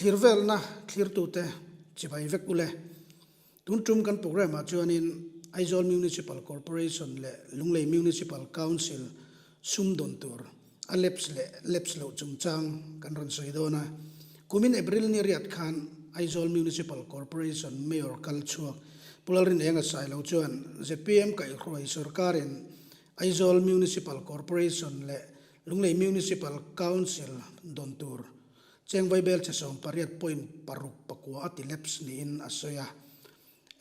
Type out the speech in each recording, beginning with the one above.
Thlir velna thlirtute chibai vek ule. Tun tum kan programme ah chuanin Aizawl Municipal Corporation leh Lunglei Municipal Council sumdawn tur a lapse leh lapse loh chungchang kan rawn sawi dawn a. Kumin April ni riat khan Aizawl Municipal Corporation Mayor kal chhuak Pu Lalrinenga Sailo chuan zpm kaihhruai sorkarin Aizawl Municipal Corporation leh Lunglei Municipal Council dawn tur Cheng Vaibel che 18.6 pakua a ti lapse niin a sawi a.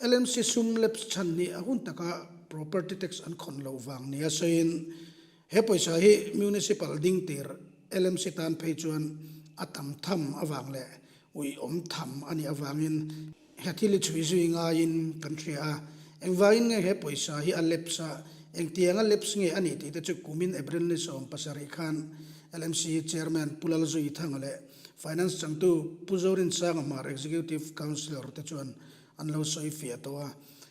LMC sum lapse chhan hi a hun taka property tax an khawn loh vang nia sawiin he pawisa hi municipal ding tir LMC tan phei chuan a tam tham avang leh uiawm tham a nih avangin He thil hi chhui zui ngaiin kan hria a, engvangin nge he pawisa hi a lapse a, engtiang a lapse nge a nih tih te chu kumin April ni 17 khan LMC Chairman Pu Lalzui Thanga leh Finance changtu Pu Zorinsanga Hmar Executive Councillor te chuan an lo sawi fiah tawh a.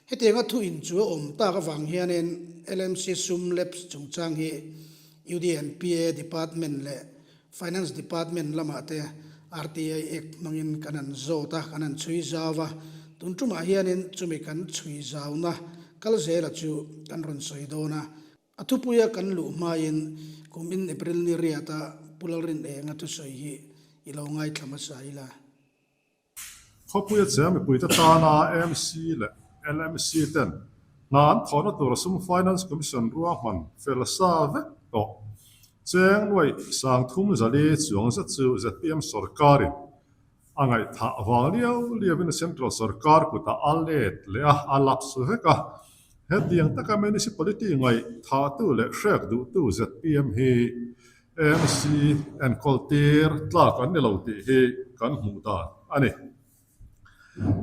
Hetianga thu in chu a awm tak avang hianin LMC sum lapse chungchang hi UDNPA Department leh Finance Department lamah te RTI Act hmangin kan han zawt a, kan han chhui zau a. Tun tumah hianin chumi kan chhui zauna kal zela chu kan rawn sawi dawn a. A thupuia kan luh hmain kum in April ni riata Pu Lalrinenga thusawi hi i lo ngaithla hmasa ila. Khawpuia cheng mipuite tana AMC leh LMC ten hna an thawhna tur sum Finance Commission ruahman fel sa vek tawh. Cheng nuaih 3004 chuang zet chu zpm sorkarin a ngaihthah vang liau liauin Central sorkar kutah a let leh a, a lapse vek a. Hetiang taka Municipality ngaihthahtu leh hrek duhtu zpm hi AMC enkawl tir tlak an ni lo tih hi kan hmuh dan a ni.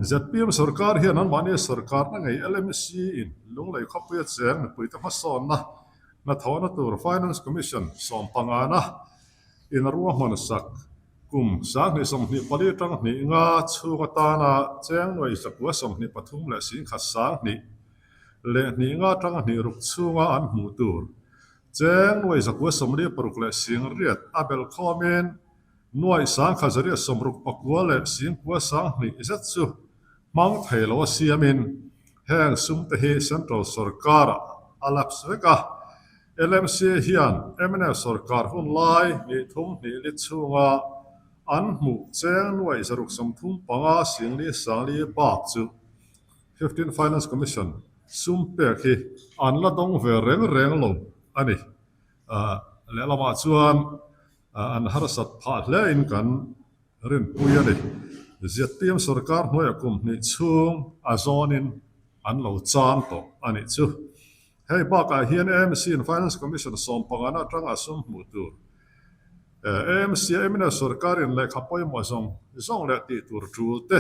Zpm sorkar hian anmahni sorkarna ngei LMC in Lunglei khawpuia cheng mipuite hmasawnna hnathawhna tur Finance Commission sawmpangana in a ruahman sak kum 2024 atang hnih nga chhung atana cheng nuai 123 leh 10 sang hnih leh hnih nga atang hnih ruk chhunga an hmuh tur Cheng nuai 146 leh 80 a belh khawmin nuai 1164 leh 9 sang hnih zet chu hmang thei lo a siamin heng sumte hi Central sorkarah a lapse vek a. LMC hian mnf sorkar hun lai hnih thum hnih li chhunga an hmuh cheng nuai 635 singli sangli bak chu 15 Finance Commission sum pek hi an la dawng ve reng reng lo a ni. Lehlamah chuan an harsat phah hlein kan rinpui a ni. Zpm sorkar hnuaiah kum hnih chhung a zawnin an lo chang tawh a nih chu. Hei bakah hian AMC in Finance Commission sawmpangana atanga sum hmuh tur AMC a mnf sorkarin lehkha pawimawh zawng zawng leh tih tur tul te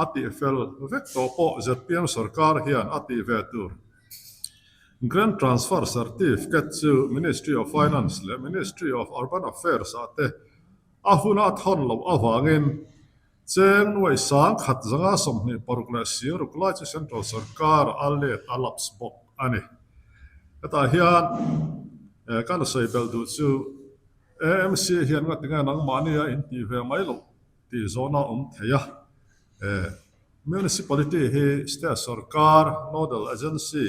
a tih fel vek tawh pawh zpm sorkar hian a tih ve tur. Grant Transfer Certificate chu Ministry of Finance leh Ministry of Urban Affairs ah te a huna thawn loh avangin cheng nuai 1126 leh 60 lai chu Central sorkar a let a lapse bawk a ni. Hetah hian kan sawi belh duh chu AMC hian ngatinge nangmahnia intih ve mai loh tih zawhna a awm thei a. Municipality hi state sorkar nodal agency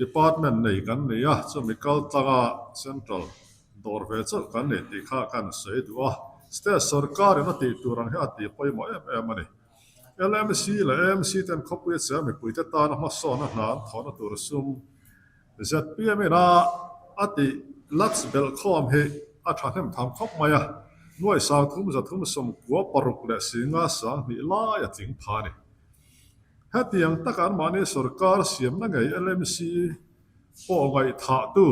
department nei kan ni a, chumi kal tlanga central dawr ve chauh kan ni tih kha kan sawi duh a. State sorkarin a tih tur ang hi a tih pawimawh em em a ni. LMC leh AMC ten khawpuia cheng mipuite tana hmasawnna hna an thawhna tur sum Zpm in a a tih lapse belh khawm hi a thahnem tham khawp mai a, nuai 3396 leh 50 sang hnih lai a tling pha a ni. Hetiang taka anmahni sorkar siamna ngei LMC pawh ngaihthahtu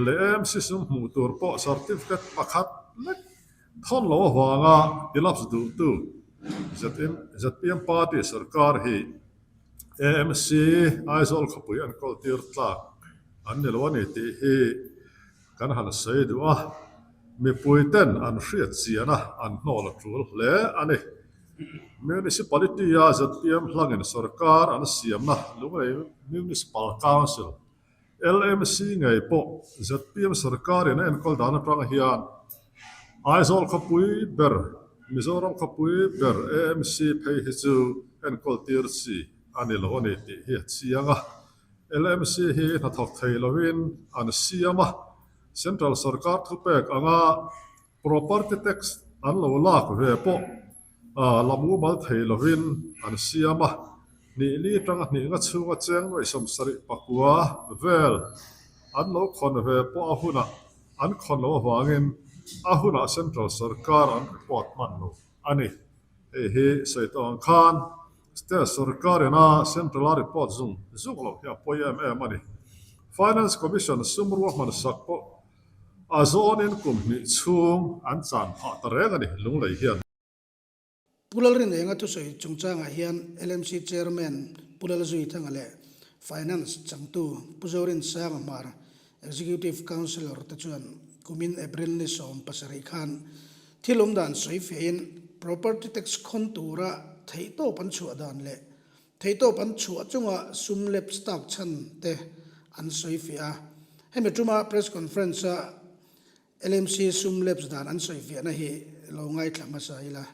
leh AMC sum hmuh tur pawh certificate pakhat lek thawn lo avanga ti lapse duhtu zpm party sorkar hi AMC Aizawl khawpui an kawl tir tlak an ni lo a ni tih hi kan han sawi duh a, mipui ten an hriat chian a, an hnawl a tul hle a ni. Municipality a zpm hlangin sorkar an siamna Lunglei Municipal Council, LMC, ngei pawh zpm sorkarin a enkawl dan atang hian Aizawl khawpui ber. Mizoram khawpui ber AMC phei hi chu enkawl tir chi a ni lo a ni tih hi a chiang a. LMC hi hnathawk thei lovin an siam a, Central sorkar thupek anga Property tax an lo lak ve pawh la mumal thei lovin an siam a, hnih li tanga hnih nga chhunga cheng nuaih 79 vel an lo khawn ve pawh a hunah an khawn loh avangin a hunah Central sorkar an report hman lo a ni. Hei hi sawi tawh ang khan State sorkar ina Central a report zung zung loh hi a pawi em em a ni. Finance Commission sum ruahman sak pawh A zawnin kum hnih chhung an chan phah ta reng a ni, Lunglei hian. Pu Lalrinenga thusawi chungchangah hian LMC Chairman Pu Lalzuithanga leh Finance changtu Pu Zorinsanga Hmar, Executive Councillor te chuan kumin April ni 17 khan thil awm dan sawi fiahin Property Tax khawn tura theihtawp an chhuah dan leh Theihtawp an chhuah chunga sum lapse tak chhan te an sawi fiah a. Hemi tuma press conference a LMC sum lapse dan an sawi fiahna hi lo ngaithla hmasa ila.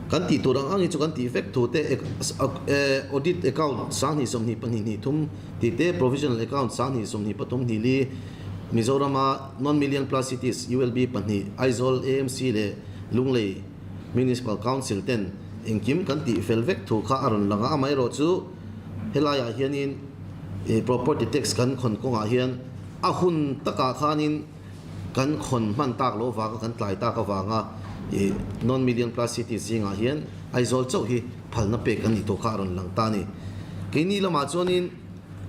Kan tih tur ang ang hi chu kan tih vek thu te audit account 20 22 hnih thum tih te provisional account 20 23 hnih li Mizorama non million plus cities ULB pahnih Aizawl AMC leh Lunglei Municipal Council ten engkim kan tih fel vek thu kha a rawn lang a, amaherawhchu helaiah hianin property tax kan khawn kawngah hian a hun takah khanin kan khawn hman tak loh avanga kan tlai tak avanga non million plus city zingah hian Aizawl chauh hi phalna pek kan nih tawh kha a rawn lang ta a ni. Keini lamah chuanin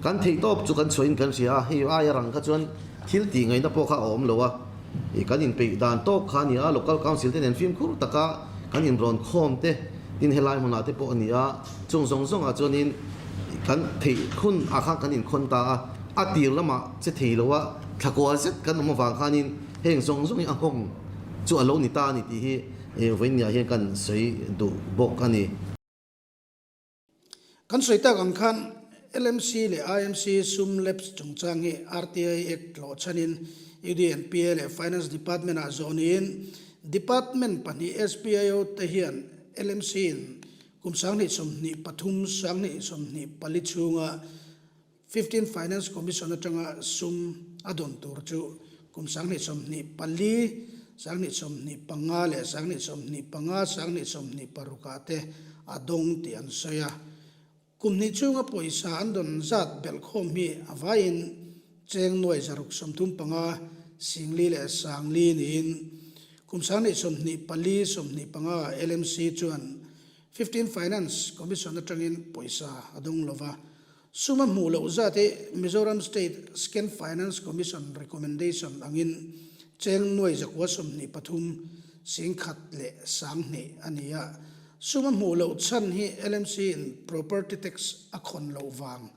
kan theihtawp chu kan chhuahin kan hria a, hei aia rang kha chuan thil tih ngaihna pawh kha a awm lo a. I kan inpeih dan tawk kha a ni a, Local Council te nen fimkhur taka kan inrawn khawm te tin helai hmunah te pawh a ni a, chung zawng zawngah chuanin kan theih hun ah khan kan inkhawn ta a, a tir lamah che thei lo a, thlakua zet kan awm avang khanin heng zawng zawng hi a nghawng chu a lo ni ta a ni tih hi vawiinniah hian kan sawi duh bawk a ni. Kan sawi tak ang khan LMC leh IMC sum lapse chungchang hi RTI Act tlawh chhanin UDNPA leh Finance Department-ah zawh niin Department pahnih SPIO te hian LMC-in kum 2023, 2024 chhunga Fifteen Finance Commission atanga sum a dawn tur chu kum 2024, 2025 leh 2025, 2026 ah te a dawng tih an sawi a. Kum hnih chhunga pawisa an dawn zat belhkhawm hi a vaiin cheng nuai 635, 40 leh 40 niin kum 2024, 25 ah LMC chuan Fifteen Finance Commission atangin pawisa a dawng lova. Sum a hmuh loh zat hi Mizoram State Second Finance Commission recommendation angin cheng nuai 123, 10,000 leh 2000 a ni a. Sum a hmuh loh chhan hi LMC in property tax a khawn loh vang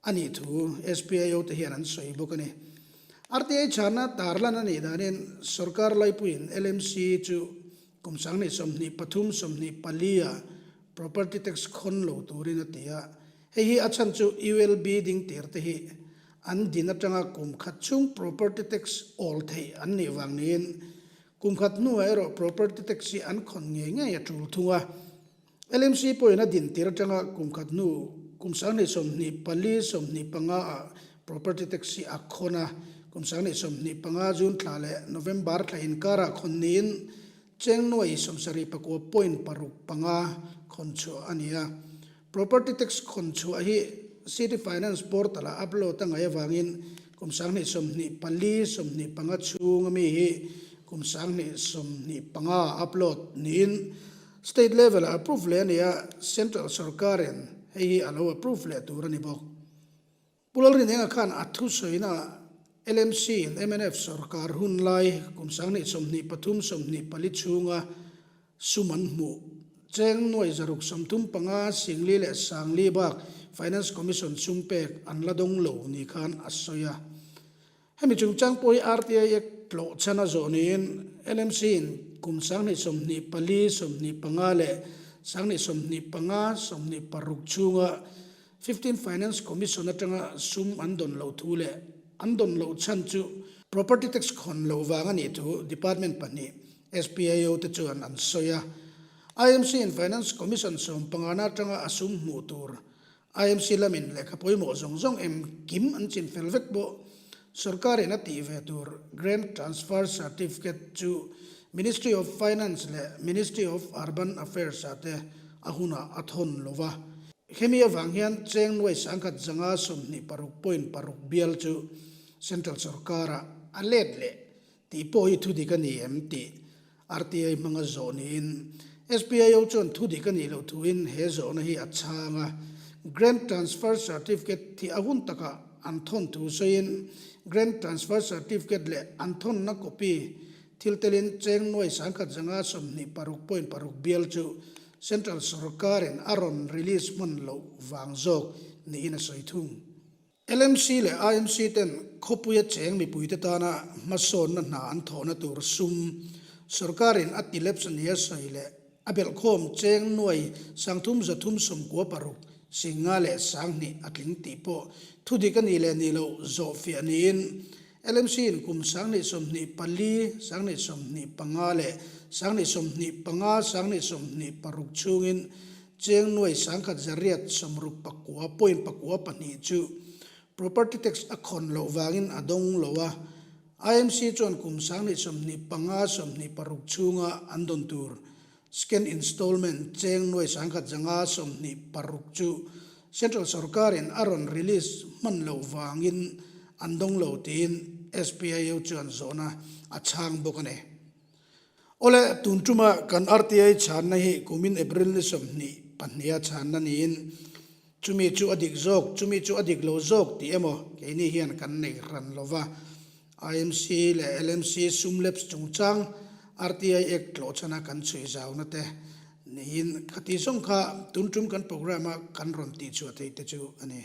a nih thu SPIO te hian an sawi bawk a ni. RTI chhana tarlan a nih danin sorkar laipuiin LMC chu kum 2023, 24 ah property tax khawn lo turin a ti a. Hei hi a chhan chu ULB ding tir te hi an din atanga kum khat chhung property tax awl theih an nih vang niin kum khat hnuah erawh property tax hi an khawn ngei ngei a tul thung a. LMC pawhin a din tir atanga kum khat hnu kum 2024, 25 ah property tax hi a khawn a, kum 2025 June thla leh November thla inkarah khawn niin Cheng nuai 79 point paruk panga khawn chhuah a ni a. Property tax khawn chhuah hi City Finance Portal ah upload a ngaih avangin kum 2024, 25 chhunga mi hi kum 2025 upload niin State level ah approve leh a ni a, Central sorkarin hei hi a lo approve leh tur a ni bawk. Pu Lalrinenga khan a thusawiinaah LMC in mnf sorkar hun lai kum 2023, 24 chhunga sum an hmuh cheng nuai 635, 40 leh 40 bak Finance Commission sum pek an la dawng lo ni khan a sawi a. Hemi chungchang pawh hi RTI Act tlawh chhan a zawh niin LMC in kum 2024, 25 leh 2025, 26 chhunga Fifteen Finance Commission atanga sum an dawn loh thu leh an dawn loh chhan chu Property Tax khawn loh vang a nih thu Department pahnih. SPIO te chuan an sawi a. IMC in Finance Commission sawmpangana atanga a sum hmuh tur IMC lamin lehkha pawimawh zawng zawng em kim an chin fel vek pawh sorkarin a tih ve tur Grant Transfer Certificate chu Ministry of Finance leh Ministry of Urban Affairs ah te a hunah a thawn lo va. Hemi avang hian cheng nuai sangkhat zanga 26.6 bial chu Central sorkarah a let leh Tih pawh hi thudik a ni em tih RTI hmanga zawh niin SPIO chuan thudik a nih loh thuin he zawhna hi a chhang a. Grant Transfer Certificate thi a hun takah an thawn thu sawiin Grant Transfer Certificate leh an thawnna copy thil telin cheng nuai sangkhat zanga 26.6 bial chu Central sorkarin a rawn release hman loh vang zawk niin a sawi thung. LMC leh IMC ten khawpuia cheng mipuite tana hmasawnna hna an thawhna tur sum sorkarin a ti lapse nia sawi leh a belhkhawm cheng nuai 3396 singa leh 2000 a tling tih pawh thudik a nih leh nih loh zawhfiah niin LMC in kum 2024, 2025 leh 2025, 2026 chhungin Cheng nuai 1869.42 chu property tax a khawn loh vangin a dawng lo a, IMC chuan kum 2025, 26 chhunga an dawn tur second installment cheng nuai 1126 chu Central sorkarin a rawn release hman loh vangin an dawng lo tiin SPIO chuan zawhna a chhang bawk a ni. Awle, tun tuma kan RTI chhanna hi kumin April ni 22 a chhanna niin chumi chu a dik zawk, chumi chu a dik lo zawk tih emaw keini hian kan nei hran lo va. IMC leh LMC sum lapse chungchang RTI Act tlawhchhana kan chhui zauna te niin khati zawng kha tun tum kan programme a kan rawn tihchhuah theih te chu a ni.